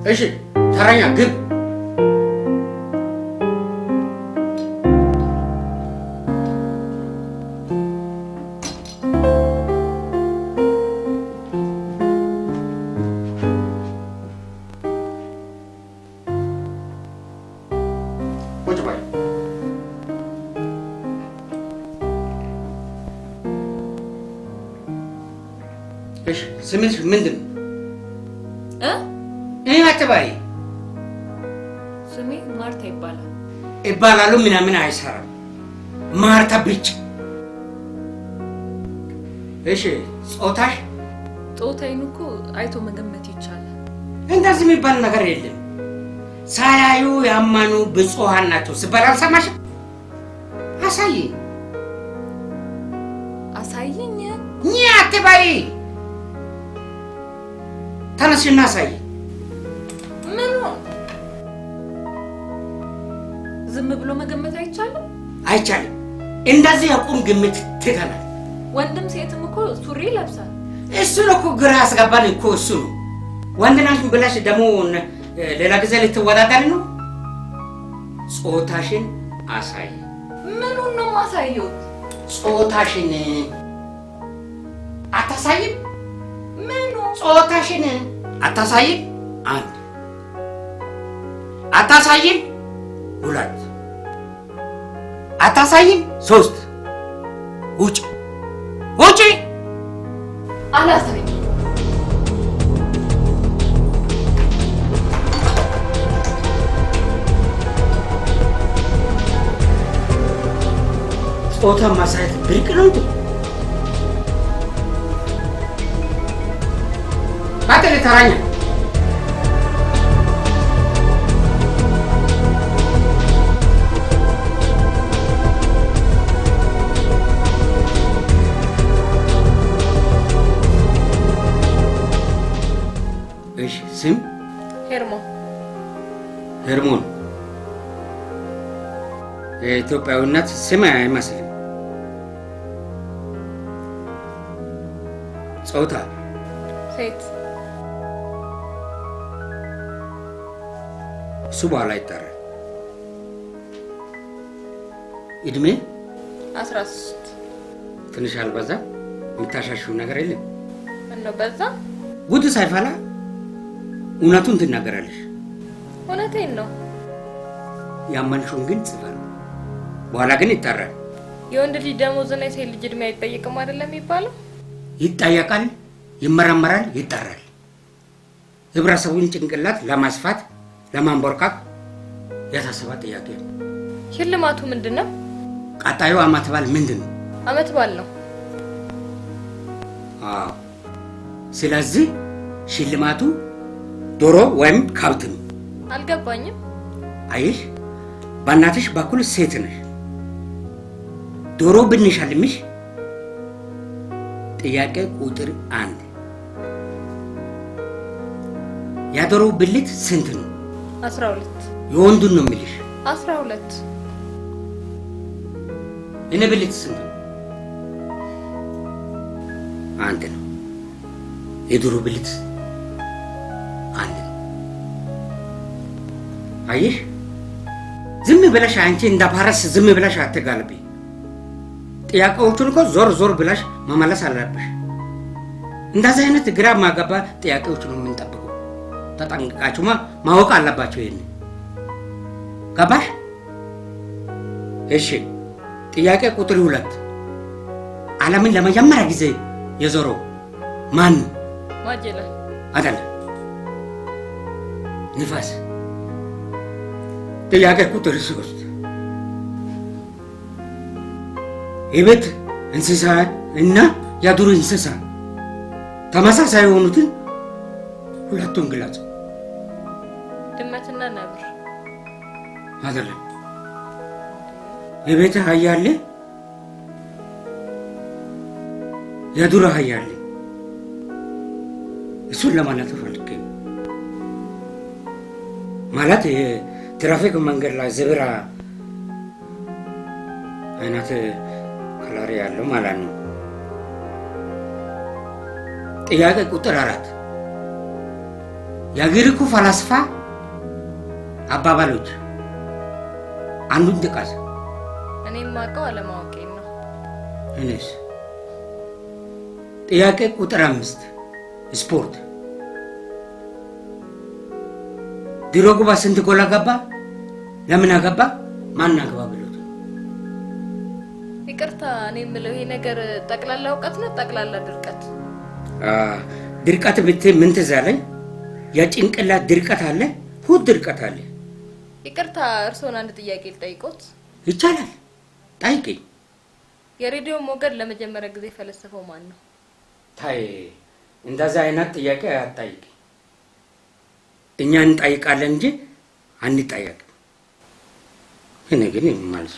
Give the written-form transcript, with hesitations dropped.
እሺ ተረኛ ግብ። ቁጭ በይ። እሺ ስምሽ ምንድን ነው? እ እኔ አትበይ። ስሜ ማርታ ይባላል። ይባላሉ ምናምን አይሰራም። ማርታ ብቻ። እሺ ጾታሽ? ጾታዬን እኮ አይቶ መገመት ይቻላል። እንደዚህ የሚባል ነገር የለም። ሳያዩ ያመኑ ብፁዓን ናቸው ሲባል አልሰማሽም? አሳይኝ። አሳይኝ። እኛ አትበይ። ተነሽና አሳይ። ምኑ? ዝም ብሎ መገመት አይቻልም? አይቻልም። እንደዚህ የቁም ግምት ትተናል። ወንድም ሴትም እኮ ሱሪ ይለብሳል። እሱ ነው እኮ ግራ ያስገባን እኮ እሱ ነው። ወንድ ናሽ ብለሽ ደግሞ ሌላ ጊዜ ልትወዳደሪ ነው። ጾታሽን አሳይ። ምኑን ነው የማሳየው? ጾታሽን አታሳይም? ምኑ? ጾታሽን አታሳይም? አንድ አታሳይም፣ ሁለት አታሳይም፣ ሶስት ውጭ ውጭ። አላሳይም። ጾታ ማሳየት ብርቅ ነው እንዴ? ቀጥል ተራኛ። እሺ ስም? ሄርሞን። ሄርሞን። የኢትዮጵያዊነት ስም አይመስልም። ጾታ? ሴት። እሱ በኋላ ይጠራል። እድሜ? 13። ትንሽ አልበዛ? የምታሻሽው ነገር የለም? ምነው በዛ? ጉድ ሳይፈላ እውነቱን ትናገራለሽ። እውነቴን ነው። ያመንሽውን ግን ጽፈን በኋላ ግን ይጠራል። የወንድ ልጅ ደሞዝና የሴት ልጅ እድሜ አይጠየቅም አይደለም የሚባለው? ይጠየቃል፣ ይመረመራል፣ ይጠራል። ህብረተሰቡን ጭንቅላት ለማስፋት ለማንቦርቃቅ የታሰበ ጥያቄ ነው። ሽልማቱ ምንድን ነው? ቀጣዩ አመት በዓል ምንድን ነው? አመት በዓል ነው። አዎ። ስለዚህ ሽልማቱ ዶሮ ወይም ከብት ነው። አልገባኝም። አይሽ በእናትሽ በኩል ሴት ነሽ። ዶሮ ብንሸልምሽ ጥያቄ ቁጥር 1 የዶሮ ብልት ስንት ነው? 12። የወንዱን ነው የሚልሽ። 12። እኔ ብልት ስንት ነው? 1 ነው። የዶሮ ብልት 1 ነው። አየሽ፣ ዝም ብለሽ አንቺ እንደ ፈረስ ዝም ብለሽ አትጋልቢ። ጥያቄዎቹን እኮ ዞር ዞር ብለሽ መመለስ አለብሽ። እንደዚህ አይነት ግራ ማገባ ጥያቄዎች ነው የምንጠብቀው። ተጠንቅቃችሁማ ማወቅ አለባቸው። ይሄን ገባሽ? እሺ፣ ጥያቄ ቁጥር 2 ዓለምን ለመጀመሪያ ጊዜ የዞረው ማን ነው? ማጀላን። አይደለም፣ ንፋስ። ጥያቄ ቁጥር 3 የቤት እንስሳ እና የዱር እንስሳ ተመሳሳይ የሆኑትን ሁለቱን ግለጽ። ድመትና ነብር። አይደለም። የቤት አህያ አለ፣ የዱር አህያ አለ። እሱን ለማለት ፈልጌ ነው። ማለት የትራፊክ መንገድ ላይ zebra አይነት color ያለው ማለት ነው። ጥያቄ ቁጥር 4 የግሪኩ ፈላስፋ አባባሎች አንዱን ጥቀስ። እኔ የማውቀው አለማወቄን ነው። እኔስ? ጥያቄ ቁጥር 5፣ ስፖርት። ድሮግባ ስንት ጎል አገባ? ለምን አገባ? ማን አገባ ብሎት ነው። ይቅርታ፣ እኔ የምለው ይሄ ነገር ጠቅላላ እውቀት ነው ጠቅላላ ድርቀት? ድርቀት ብትይ ምን ትዝ አለኝ? የጭንቅላት ድርቀት አለ፣ ሆድ ድርቀት አለ። ይቅርታ፣ እርስዎን አንድ ጥያቄ ልጠይቆት? ይቻላል፣ ጠይቂኝ። የሬዲዮ ሞገድ ለመጀመሪያ ጊዜ የፈለሰፈው ማን ነው? ታይ፣ እንደዛ አይነት ጥያቄ አትጠይቂ። እኛ እንጠይቃለን እንጂ አንጠየቅም። እኔ ግን መልሱ